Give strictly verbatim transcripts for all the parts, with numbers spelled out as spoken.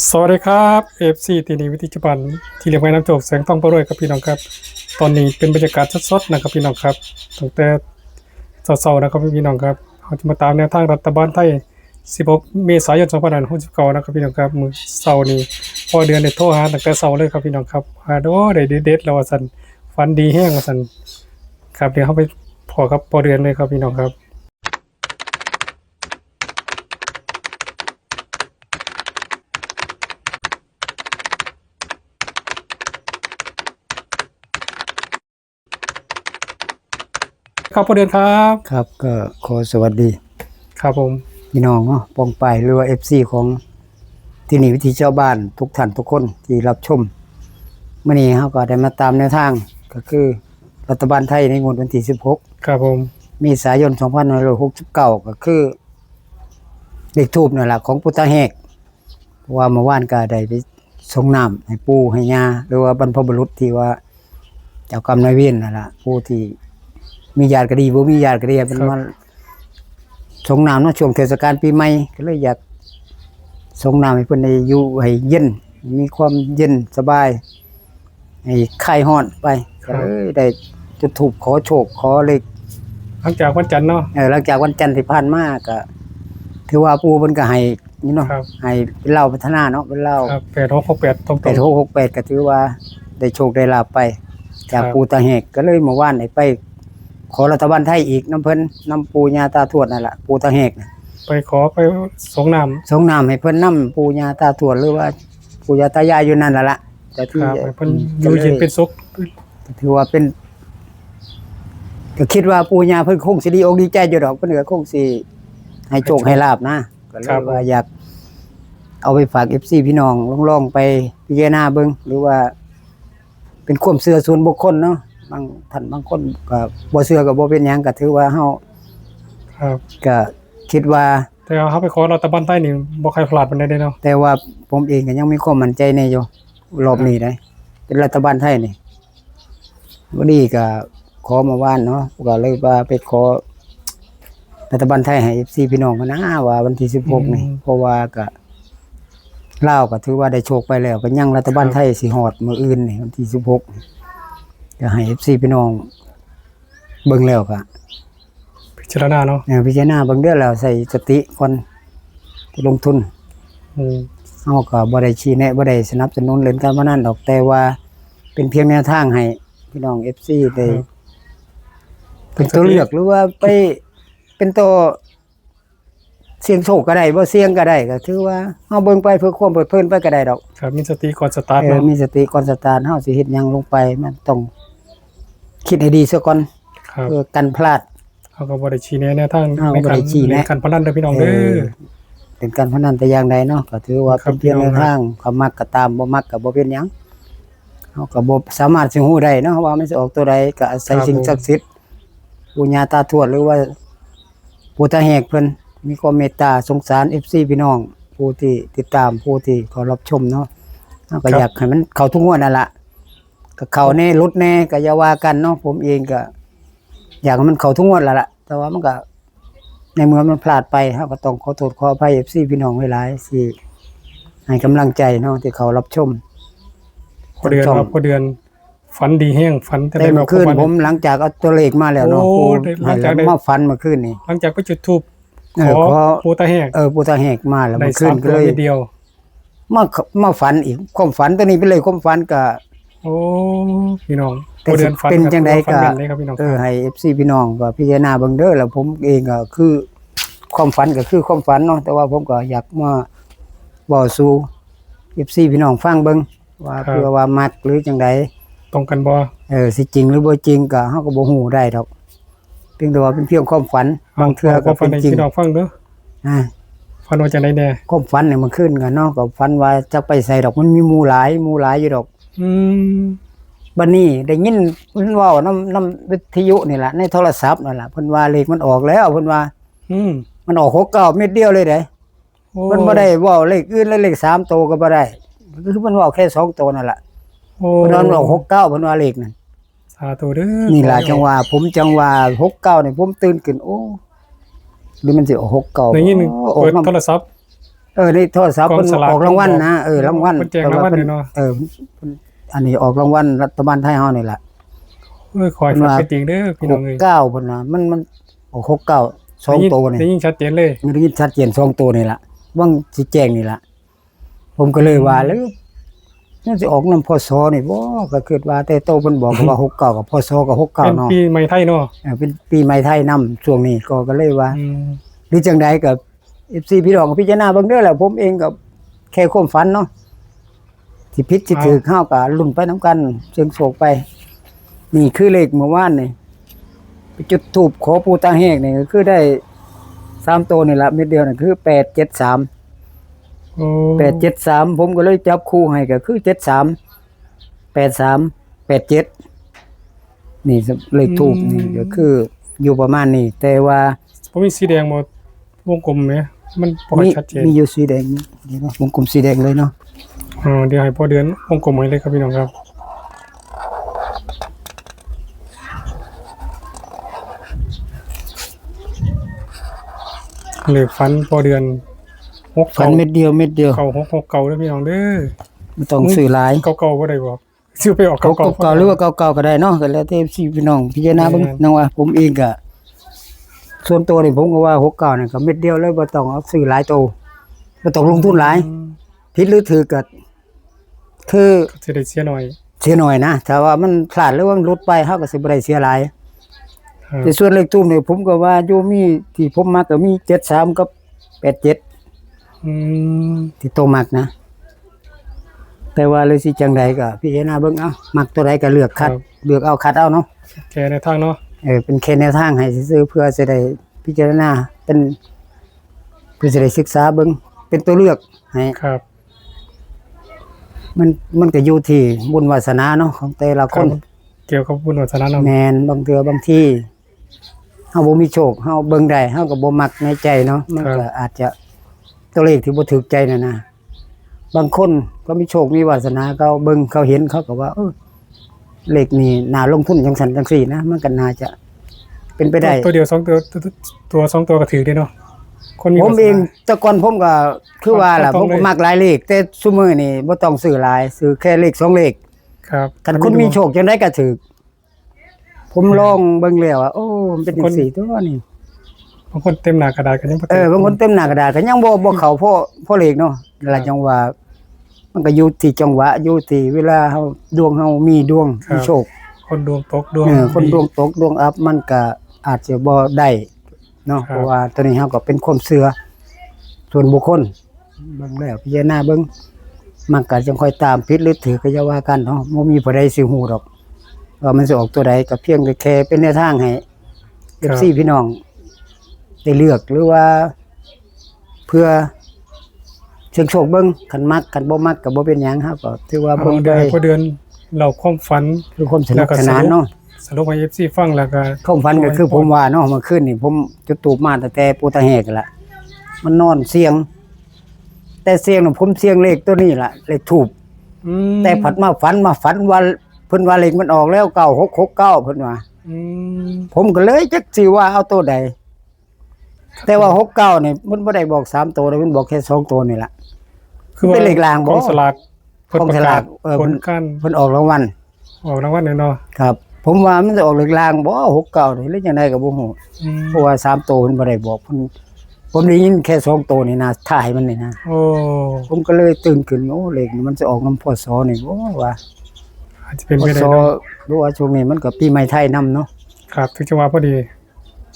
สวัสดีครับ เอฟซี ที่นี่วิทยุปันที่เรียกไว้น้ำโจกแสงทองปรวยครับพี่น้องครับ ตอนนี้เป็นบรรยากาศสดๆนะครับพี่น้องครับ ตั้งแต่เช้าๆนะครับพี่น้องครับ เราจะมาตามแนวทางรัฐบาลไทย สิบหก เมษายน สองพันห้าร้อยหกสิบเก้านะครับพี่น้องครับ มื้อเช้านี้พ่อเดือนได้โทรหาตั้งแต่เช้าเลยครับพี่น้องครับ ว่าโอ้ได้เด็ดๆแล้วว่าซั่น ฝันดีแฮงว่าซั่น ครับ เดี๋ยวเราไปพ้อกับพ่อเดือนเลยครับพี่น้องครับ ครับพ่อเดือนครับ ครับ ก็ขอสวัสดี ครับผม พี่น้องเนาะ ป้องปาย หรือว่า เอฟซี ของที่นี่วิถีชาวบ้านทุกท่านทุกคนที่รับชม มื้อนี้เราก็ได้มาตามแนวทาง ก็คือรัฐบาลไทยในงวดวันที่ สิบหก ครับผม เมษายน สองพันห้าร้อยหกสิบเก้า ก็คือเลขธูปนั่นล่ะ ของปู่ตาแหก เพราะว่าเมื่อวานก็ได้ไปสรงน้ำให้ปู่ให้ย่า หรือว่าบรรพบุรุษที่ว่าเจ้ากรรมนายเวรนั่นล่ะ ผู้ที่มีญาติก็ดี บ่มีญาติก็ดี เป็น ครับ มาสรงน้ำเนาะ ช่วงเทศกาลปีใหม่ ก็เลยอยากสรงน้ำให้เพิ่นได้อยู่ให้เย็น มีความเย็นสบาย ให้คลายร้อนไป ครับ ก็เลยได้จุดธูปขอโชคขอเลข หลังจากวันจันทร์เนาะ เออ หลังจากวันจันทร์ที่ผ่านมาก็ ถือว่าปู่เพิ่นก็ให้นี่เนาะ ครับ ให้เป็นลาวพัฒนาเนาะ เป็นลาว ครับ แปดหกหกแปด ตรงๆ แปดหกหกแปด ก็ถือว่าได้โชคได้ลาภไป จาก ครับ ปู่ตาแหก ก็เลยเมื่อวานได้ไปขอรัฐบาลไทยอีกนำเพิ่น นำปู่ย่าตาทวดนั่นล่ะ ปู่ตาแหกน่ะ ไปขอไปสรงน้ำ สรงน้ำให้เพิ่นนำ ปู่ย่าตาทวด หรือว่าปู่ย่าตายายอยู่นั่นล่ะล่ะ แต่ที่ ครับ ให้เพิ่น อืม อยู่เย็นเป็นสุข ก็ถือว่าเป็น ก็คิดว่าปู่ย่าเพิ่นคงสิดีอกดีใจอยู่ดอก เพิ่นก็คงสิให้โชคให้ลาภนะ ก็เลย ครับ ว่าอยากเอาไปฝาก เอฟซี พี่น้อง ลองๆไปพิจารณาเบิ่ง หรือว่าเป็นความเชื่อส่วนบุคคลเนาะ บางท่านบางคนก็บ่เชื่อก็บ่เป็นหยัง ก็ถือว่าเฮา ครับ ก็คิดว่า แต่ว่าเราไปขอรัฐบาลไทยนี่บ่ค่อยพลาดปานใดเด้เนาะ แต่ว่าผมเองก็ยังมีความมั่นใจแน่อยู่ รอบนี้นะ เป็นรัฐบาลไทยนี่ วันนี้ก็ขอเมื่อวานเนาะ ก็เลยว่าไปขอรัฐบาลไทยให้ เอฟซี พี่น้องมานะ ว่าวันที่ สิบหก นี่ อืม เพราะว่าก็ลาวก็ถือว่าได้โชคไปแล้ว ก็ยังรัฐบาล ครับ ไทยสิฮอดมื้ออื่นนี่ วันที่ สิบหก นี่ ก็ให้ เอฟซี พี่น้องเบิ่งแล้วก็ พิจารณาเนาะ เออ พิจารณาเบิ่งเด้อ แล้วใส่สติก่อนที่ลงทุน อืม เฮาก็บ่ได้ชี้แนะ บ่ได้สนับสนุนเล่นการพนันดอก แต่ว่าเป็นเพียงแนวทางให้พี่น้อง เอฟซี ได้ ครับ เป็นตัวเลือก หรือว่าไปเป็นตัวเสี่ยงโชคก็ได้ บ่เสี่ยงก็ได้ ก็ถือว่าเฮาเบิ่งไปเพื่อความเพลิดเพลินไปก็ได้ดอก ครับ มีสติก่อนสตาร์ท เออ เนาะ มีสติก่อนสตาร์ท เฮาสิเฮ็ดหยังลงไป มันต้องคิดให้ดีซะก่อน ครับ เพื่อกันพลาด เฮาก็บ่ได้ชี้แนะแนวทาง เฮาก็ ใน บ่ การ ได้ชี้แนะ เล่นการพนันเด้อพี่น้องเด้อ เออ เล่นการพนันแต่อย่างใดเนาะ ก็ถือว่า ครับ เป็นเพียง พี่น้อง แนวทาง ครับ เขามักก็ตาม บ่มักก็บ่เป็นหยัง เฮาก็บ่สามารถสิฮู้ได้เนาะ ว่ามันสิออกตัวใด ก็อาศัย ครับ สิ่ง ผม ศักดิ์สิทธิ์ ปู่ย่าตาทวด หรือว่าปู่ตาแหกเพิ่นมีความเมตตาสงสาร เอฟซี พี่น้อง ผู้ที่ติดตาม ผู้ที่เขารับชมเนาะ เฮาก็ ครับ อยากให้มันเข้าทุกงวดนั่นล่ะ ก็เข้าแน่หลุดแน่ก็อย่าว่ากันเนาะ ผมเองก็อยากให้มันเข้าทุกงวดแล้วล่ะ แต่ว่ามันก็ ในเมื่อมันพลาดไป เราก็ต้องขอโทษขออภัย เอฟซี พี่น้องหลายๆ ที่ให้กำลังใจเนาะ ที่เขารับชม พ่อเดือน ช่อง ครับ พ่อเดือน ฝันดีแฮง ฝันแต่ แต่เมื่อคืน ผมหลังจากเอาตัวเลขมาแล้วเนาะ โอ้ ปู่ ได้ หลังจาก ให้ ได้ มาฝันเมื่อคืนนี่ หลังจากไปจุดธูป เออ ขอ ขอ ปู่ตาแหก เออ ปู่ตาแหกมาแล้ว ได้ เมื่อคืน สามตัว ก็เลย เม็ดเดียว มา มาฝันอีก ความฝันตัวนี้เป็นเลขความฝันก็ โอ้ พี่น้อง แต่ พ่อเดือนฝัน เป็น ครับ จังใด พ่อเดือนฝัน ก็ แม่นเลยครับพี่น้อง เออ ให้ เอฟซี พี่น้องก็พิจารณาเบิ่งเด้อ แล้วผมเองก็คือ ความฝันก็คือความฝันเนาะ แต่ว่าผมก็อยากมาเว้าสู่ เอฟซี พี่น้องฟังเบิ่ง ว่า ครับ เพื่อว่ามักหรือจังใด ตรงกันบ่ เออ สิจริงหรือบ่จริงก็ เราก็บ่ฮู้ได้ดอก เพียงแต่ว่าเป็นเพียงความฝัน บางเทื่อก็เป็นจริง เอาความฝันให้พี่น้องฟังเด้อ อ่า ฝันว่าจังใดแน่ ความฝันเนี่ยเมื่อคืนก็เนาะ ก็ฝันว่าจักไปไสดอก มันมีหมู่หลาย หมู่หลายอยู่ดอก อืม บัดนี้ได้ยินเพิ่นเว้านำ นำวิทยุนี่ล่ะ ในโทรศัพท์นั่นล่ะ เพิ่นว่าเลขมันออกแล้ว เพิ่นว่า อืม มันออก หกเก้า เม็ดเดียวเลยเด้ โอ้ เพิ่นบ่ได้เว้าเลขอื่นเลย เลขสามโตก็บ่ได้ คือเพิ่นเว้าแค่สองโตนั่นล่ะ โอ้ เพิ่นว่ามันออก หกเก้า เพิ่นว่าเลขนั่น สาธุเด้อ นี่ล่ะ ขอให้ จังว่า ผมจังว่า หกเก้า นี่ผมตื่นขึ้น โอ้ หรือมันสิออก หกเก้า ได้ยิน โอ้ เปิด ออกนำ โทรศัพท์ เออ ในโทรศัพท์ กอง เพิ่น สลาก ออกรางวัล เพิ่นบอก นะ เออ รางวัล เพิ่นแจ้งรางวัล เพิ่นว่า เนี่ยเนาะ เออ เพิ่น อันนี้ออกรางวัลรัฐบาลไทยเฮานี่แหละ เอ้ย ขอให้ เพิ่นว่า ชัดเจนเด้อพี่น้องเอ้ย หกเก้า เพิ่นว่า มัน มันออก หกเก้า สอง ได้ยิน ตัวนี่ ได้ยินชัดเจนเลย ได้ยินชัดเจน สอง ตัวนี่ล่ะ หวังสิแจ้งนี่ล่ะ ผมก็เลยว่า อืม แล้วมันสิออกนำ พ.ศ. นี่บ่ ก็คิดว่า แต่โตเพิ่นบอกก็ว่า หกเก้า กับ พ.ศ. กับ หกเก้า เป็น เนาะ ปีใหม่ไทยเนาะ เออ เป็นปีใหม่ไทยนำช่วงนี้ ก็ ก็เลยว่า อืม หรือจังใดก็ เอฟซี พี่น้องพิจารณาเบิ่งเด้อล่ะ ผมเองก็แค่ความฝันเนาะ สิผิดสิ เอา ถูก เฮาก็ลุ้นไปนำกัน เสี่ยงโชคไป นี่คือเลขเมื่อวานนี่ ไปจุดธูปขอปู่ตาแหกนี่ก็คือได้สามตัวนี่ล่ะ เม็ดเดียวนี่คือ แปดเจ็ดสาม โอ้ แปดเจ็ดสาม ผมก็เลยจับคู่ให้ก็คือ เจ็ดสาม แปดสาม แปดเจ็ด นี่เลขธูป อืม นี่ก็คืออยู่ประมาณนี้ แต่ว่า บ่มีสีแดงบ่ วงกลมไหม มันบ่ค่อย มี ชัดเจน มีอยู่สีแดง เดี๋ยวนะ วงกลมสีแดงเลยเนาะ อ๋อ เดี๋ยวให้พ่อเดือนวงกลมให้เลยครับพี่น้องครับ เลขฝันพ่อเดือน หกเก้า ฝันเม็ดเดียว เม็ดเดียว เก้าหกหกเก้า เด้อพี่น้องเด้อ บ่ต้องซื้อหลาย เก้าเก้า บ่ได้บ่ ซื้อไปออก หกเก้า เก้าเก้า หรือว่า เก้าเก้า ก็ได้เนาะ ก็แล้วแต่เอฟซี พี่น้องพิจารณาเบิ่ง แม่น น้องว่า ผมเองก็ ส่วนตัวนี่ผมก็ว่า หกเก้า นี่ก็เม็ดเดียวเลย บ่ต้องเอาซื้อหลายโต บ่ต้องลงทุนหลาย อืม ผิดหรือถูกก็คือ ก็สิได้เสียน้อย เสียน้อยนะ ถ้าว่ามันพลาดหรือว่ามันหลุดไป เฮาก็สิบ่ได้เสียหลาย ครับ แต่ส่วนเลขธูปนี่ผมก็ว่าอยู่มี ที่ผมมักก็มี เจ็ดสาม กับ แปดเจ็ด อืม ที่โตมักนะ แต่ว่าเลยสิจังใดก็พิจารณาเบิ่งเอา มักตัวใดก็เลือกคัด ครับ เลือกเอาคัดเอาเนาะ แค่แนวทางเนาะ เออ เป็นแค่แนวทางให้ซื่อๆ เพื่อจะได้พิจารณา เป็น เพื่อจะได้ศึกษาเบิ่ง เป็นตัวเลือกให้ ครับ มัน มันก็อยู่ที่บุญวาสนาเนาะ ของแต่ละคน ครับ เกี่ยวกับบุญวาสนาเนาะ แม่น บางเทื่อบางที เฮาบ่มีโชค เฮาเบิ่งได้ เฮาก็บ่มักในใจเนาะ มัน ครับ ก็อาจจะตัวเลขที่บ่ถูกใจนั่นนะ บางคนก็มีโชคมีวาสนา เขาเบิ่งเขาเห็นเขาก็ว่า เออ เลขนี้น่าลงทุนจังซั่นจังซี่นะ มันก็น่าจะเป็นไปได้ ตัว ตัวเดียวสองตัว ตัว ตัวสองตัวก็ถือได้เนาะ คนมี ผม วาสนา เองแต่ก่อนผมก็คือว่าล่ะ ตรงๆ ผมก็ เลย มักหลายเลข แต่ซุมื้อนี่บ่ต้องซื้อหลาย ซื้อแค่เลขสองเลข ครับ คันคนมีโชคจังใดก็ถูก ผมลองเบิ่งแล้วอะ โอ้ มันเป็นจังซี่ตัวนี่ บางคนเต็มหน้ากระดาษก็ยังบ่ถูก เออ บางคนเต็มหน้ากระดาษก็ยังบ่ บ่เข้าพอ พอเลขเนาะ นั่นล่ะ ครับ จังว่า มันก็อยู่ที่จังหวะ อยู่ที่เวลาเฮา ดวงเฮามีดวง ครับ มีโชค คนดวงตกดวง เออ คน ดี ดวงตกดวงอับ มันก็อาจจะบ่ได้เนาะ ครับ เพราะว่าตัวนี้เฮาก็เป็นความเชื่อส่วนบุคคล เบิ่งแล้วพิจารณาเบิ่ง มักก็จังค่อยตาม ผิดหรือถูกก็อย่าว่ากันเนาะ บ่มีผู้ใดสิฮู้ดอก ว่ามันสิออกตัวใด ก็เพียงแต่แค่เป็นแนวทางให้ ครับ เอฟซี พี่น้องได้เลือก หรือว่า เพื่อเสี่ยงโชคเบิ่ง คันมัก คันบ่มักก็บ่เป็นหยัง เฮาก็ถือว่า เอา เบิ่ง เดี๋ยวให้ ไป พ่อเดือนเล่าความฝัน คือความสนุกสนานเนาะ แล้วก็สรุป สรุปให้ เอฟซี ฟัง แล้วก็ ความฝันก็คือ ผมว่าเนาะ เมื่อคืนนี่ผมจุดธูปมาตั้งแต่ปู่ตาแหกนั่นล่ะ มันนอนเสี่ยง แต่เสี่ยงน่ะผมเสี่ยงเลขตัวนี้ล่ะ เลขธูป อืม แต่ผัดมาฝัน มาฝันว่า เพิ่นว่าเลขมันออกแล้ว เก้าหกหกเก้า เพิ่นว่า อืม ผมก็เลยจักสิว่าเอาตัวใด แต่ว่า หกเก้า นี่มันบ่ได้บอกสามตัวเลย มันบอกแค่สองตัวนี่ล่ะ คือว่า เป็นเลขล่างบ่ กองสลาก เพิ่น กองสลาก ประกาศ เออ ผลการ เพิ่นออกรางวัล ออกรางวัลเนี่ยเนาะ ครับ ผมว่ามันจะออกเลขล่างบ่ หกเก้า นี่ หรือจังใดก็บ่ฮู้ อืม เพราะว่าสามตัวเพิ่นบ่ได้บอก เพิ่น ผมได้ยินแค่สองตัวนี่นะ ท้ายมันนี่นะ โอ้ ผมก็เลยตื่นขึ้น โอ้ เลขนี่มันจะออกนำ พ.ศ. นี่บ่ว่า อาจจะเป็นไปได้เนาะ พ.ศ. หรือว่าช่วงนี้มันก็ปีใหม่ไทยนำเนาะ ครับ ถือจังหวะพอดี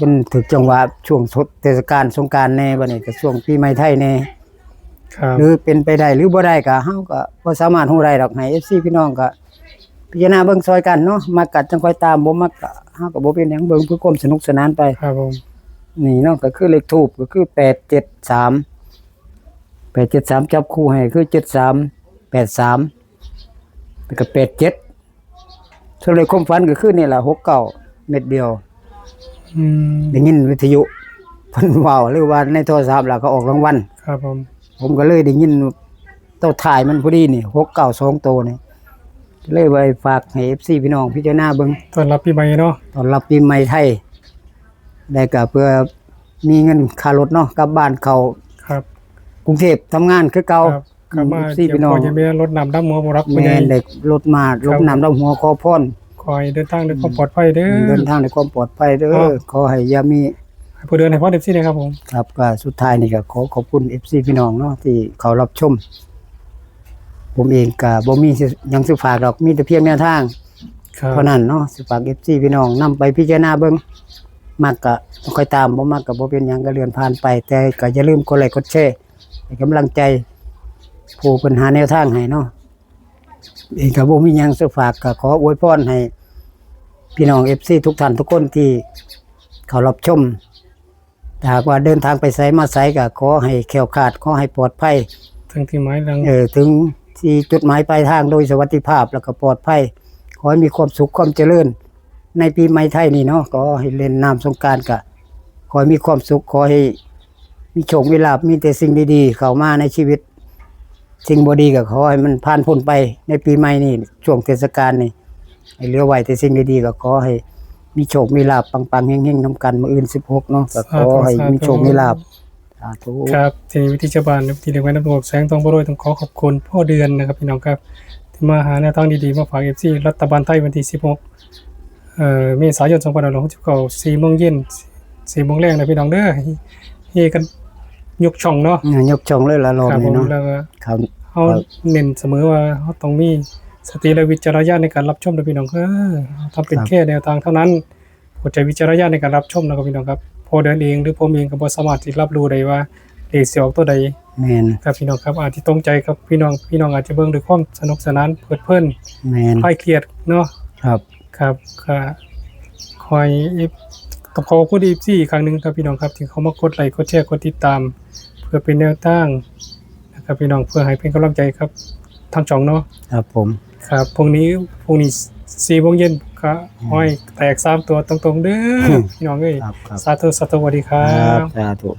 มันถืกจังหวะช่วงสดเทศกาลสงกรานต์แน่ บัดนี้ก็ช่วงปีใหม่ไทยแน่ ครับ หรือเป็นไปได้หรือบ่ได้ก็ เฮาก็บ่สามารถฮู้ได้ดอก ให้ เอฟซี พี่น้องก็พิจารณาเบิ่งซอยกันเนาะ มักก็จั่งค่อยตาม บ่มักก็ เฮาก็บ่เป็นหยัง เบิ่งเพื่อความสนุกสนานไป ครับผม นี่เนาะ ก็คือเลขธูปก็คือ แปดเจ็ดสาม แปดเจ็ดสาม จับคู่ให้คือ เจ็ดสาม แปดสาม แล้วก็ แปดเจ็ด ส่วนเลขความฝันก็คือนี่ล่ะ หกเก้า เม็ดเดียว อืม ได้ยินวิทยุเพิ่นเว้า หรือว่าในโทรศัพท์ล่ะ เขาออกรางวัล ครับผม ผมก็เลยได้ยินตัวท้ายมันพอดีนี่ หกเก้า สองตัวนี่ เลยไว้ฝากให้ เอฟซี พี่น้องพิจารณาเบิ่ง ต้อนรับปีใหม่เนาะ ต้อนรับปีใหม่ไทย แล้วก็เพื่อมีเงินค่ารถเนาะ กลับบ้านเข้า ครับ กรุงเทพฯทำงานคือเก่า ครับ กลับมา เอฟซี พี่น้อง เก็บของเก็บเงินรดน้ำดำหัวผู้รักผู้ใหญ่ แม่นได้รถมา ครับ รดน้ำดำหัวขอพร ขอให้เดินทางด้วยความปลอดภัยเด้อ เดินทางด้วยความปลอดภัยเด้อ ครับ ขอให้อย่ามี ให้ผู้เดินให้พ่อเอฟซีนะครับผม ครับ ก็สุดท้ายนี่ก็ขอขอบคุณเอฟซี พี่น้องเนาะที่เขารับชม ผมเองก็บ่มีหยังสิฝากดอก มีแต่เพียงแนวทาง ครับ เท่านั้นเนาะ สิฝากเอฟซี พี่น้องนำไปพิจารณาเบิ่ง มักก็ค่อยตาม บ่มักก็บ่เป็นหยัง ก็เลื่อนผ่านไป แต่ก็อย่าลืมกดไลค์กดแชร์ให้กำลังใจ ผู้เพิ่นหาแนวทางให้เนาะ เองก็บ่มีหยังสิฝาก ก็ขออวยพรให้พี่น้องเอฟซี ทุกท่านทุกคนที่เขารับชม ถ้าหากว่าเดินทางไปไสมาไสก็ขอให้แคล้วคลาด ขอให้ปลอดภัย ถึงที่หมายหลัง เออ ถึงที่จุดหมายปลายทางโดยสวัสดิภาพ แล้วก็ปลอดภัย ขอให้มีความสุขความเจริญ ในปีใหม่ไทยนี่เนาะ ขอให้เล่นน้ำสงกรานต์ก็ขอให้มีความสุข ขอให้มีโชคมีลาภ มีแต่สิ่งดีๆ เข้ามาในชีวิต สิ่งบ่ดีก็ขอให้มันผ่านพ้นไปในปีใหม่นี่ ช่วงเทศกาลนี่ ให้เหลือไว้แต่สิ่งดีๆ ก็ขอให้มีโชคมีลาภ ปังๆ เฮงๆ นำกัน มื้ออื่น สิบหก เนาะ ก็ขอให้มีโชคมีลาภ สาธุ ครับ ทีนี้วิธีชาวบ้านที่เลี้ยงไว้น้ำตกแสงทองบรวยต้องขอขอบคุณพ่อเดือนนะครับพี่น้องครับ ที่มาหาแนวทางดีๆมาฝากเอฟซี รัฐบาลไทยวันที่สิบหก เอ่อ เมษายน สองพันห้าร้อยหกสิบเก้า สี่โมงเย็น สี่โมงแรงนะพี่น้องเด้อ เฮกันยกช่องเนาะ เออยกช่องเลยละรอบ ครับผ นี้ ม เนาะ แล้วก็ ครับ เขาเน้นเสมอว่าเขาต้องมีสติและวิจารณญาณในการรับชมนะพี่น้องเออทำเป็นแค่แนวทางเท่านั้นโปรดใช้วิจารณญาณในการรับชมนะครับพี่น้องครับพ่อเดือนเองหรือผมเองก็บ่สามารถที่รับรู้ได้ว่าเลขสิออกตัวใด แม่น ครับพี่น้องครับอาจจะตรงใจครับพี่น้องพี่น้องอาจจะเบิ่งด้วยความสนุกสนานเพลิดเพลิน แม่น คลายเครียดเนาะ ครับ ครับก็คอยต้องขอบคุณเอฟซีอีกครั้งหนึ่งครับพี่น้องครับที่เขามากดไลค์กดแชร์กดติดตาม เพื่อเป็นแนวทางนะครับพี่น้องเพื่อให้เป็นกำลังใจครับทางช่องเนาะ ครับผม ครับพรุ่งนี้พรุ่งนี้สี่โมงเย็นก็ห้อยแตกสามตัวตรงๆเด้อ อืม พี่น้องเอ้ย ครับครับ สาธุสาธุสวัสดีครั ครับ บ สาธุ